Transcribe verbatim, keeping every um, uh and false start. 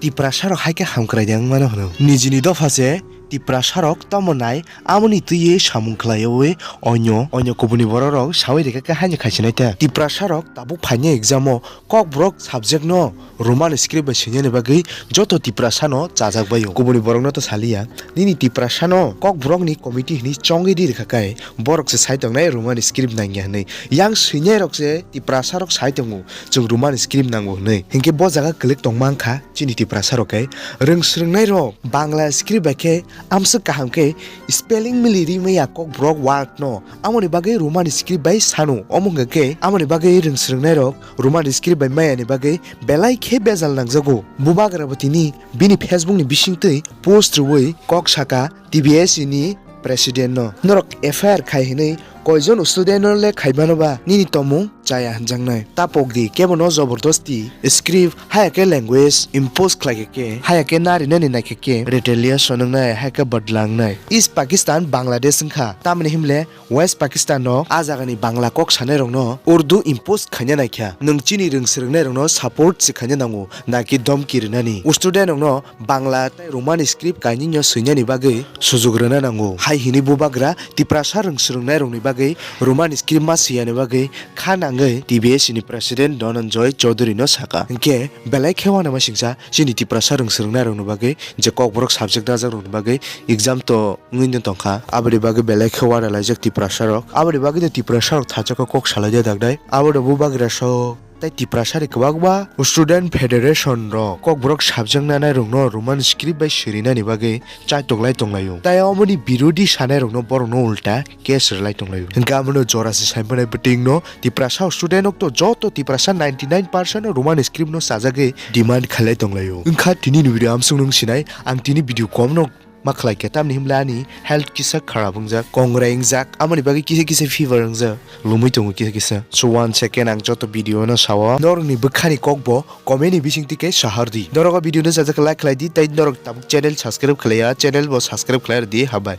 Tiprasa rok hai khe hamkrai de wng mano hwno. Nijini dopha se Tiprasa rok tomo nai amoni twiwi samung khlaiwi onyo onyo kubuni borok rok sawi rikha khe haino khaisinai ta. Tiprasa rok tabuk phainai exam o Kokborok subject no Roman script bai swinani bagwi joto Tiprasa no chajak bai o. Kubuni borok no to saliya. Nini Tiprasa no Kokborok ni committee hwnwi chongwi ri rikha khe borok se sai tongnai Roman script nangya hwnwi. Yang swinai rok se Tiprasa rok sai tongo chwng Roman script nango hwnwi. Hinkhe bo jaga kwlwk tong mankha chini Tiprasa rok khe. Rwng swrwngnai rok Bangla script bai khe amswk kaham khe spelling mili ri maya Kokborok word no. Amoni bagwi Roman script bai sano. Omo hwnkha khe amoni bagwi rwng swrwngnai rok Roman script bai maya ni bagwi belai khe bejal nangjago. Bubagra bo tini bini Facebook ni bisingtwi post rwui kok saka T B S E ni president no. Norok F I R khai hinwi koijon student no le khaimano ba nini tomung chaya hwnjaknai. Ta pokdi kebo no jobordosti script haya khe language impose khlai khe khe haya khe narinani naikhe khe retaliation wngnai haya khe badla wngnai. East Pakistan Bangladesh wngkha tamni himle West Pakistan no a jagani Bangla kok sanai rokno Urdu impose khaina naikha. Nwng chini rwng swrwngnai rokno support se khaina nango, naki domki rwnani. Student rokno Bangla tei Roman script kainwino swinani bagwi sujuk rwna nango. Hai hinwi bubagra Tiprasa rwng swrwngnai rokni bagwi Roman script ma swiyani bagwi kha nangwi T B S E ni president Dhananjoy Chaudhary no saka. Hinkhe belai khe uanama singsa chini Tiprasa rwng swrwngnai rokni bagwi je Kokborok subject dajak rokni bagwi exam to wngwi no tongkha. Aboni bagwi belai khe uana laijak Tiprasa rok. Aboni bagwi no Tiprasa rok thachaka kok salai de daknai. Abono bubagra sok tei Tiprasa ni kwbangma student federation rok Kokborok subject nanai rokno Roman script bai swrwinani bagwi chaitok lai tonglaio. Tai omoni birodhi sanai rokno borokno ulta case rwlai tonglaio. Hwnkhe abono jora se saimanai bwtwingno Tiprasa student rok to joto Tiprasa ninety nine percent no Roman script no chajagwi demand khailai tonglaio. Wngkha tini ni video amswk nung sinai ang tini video kom no ma khlai khe, tamni himle ani health kisa kharap wngjak, kongrai wngjak, amoni bagwi kisa kisa fever wngjak, lumui tongo kisa kisa. So one second, ang joto video no sao. Norokni bwkhani kok bo comment ni bising twi khe sahar di. Norok o video no sajak like khlai di, tei norok tabuk channel subscribe khlaiya, channel bo subscribe khlai di, habai.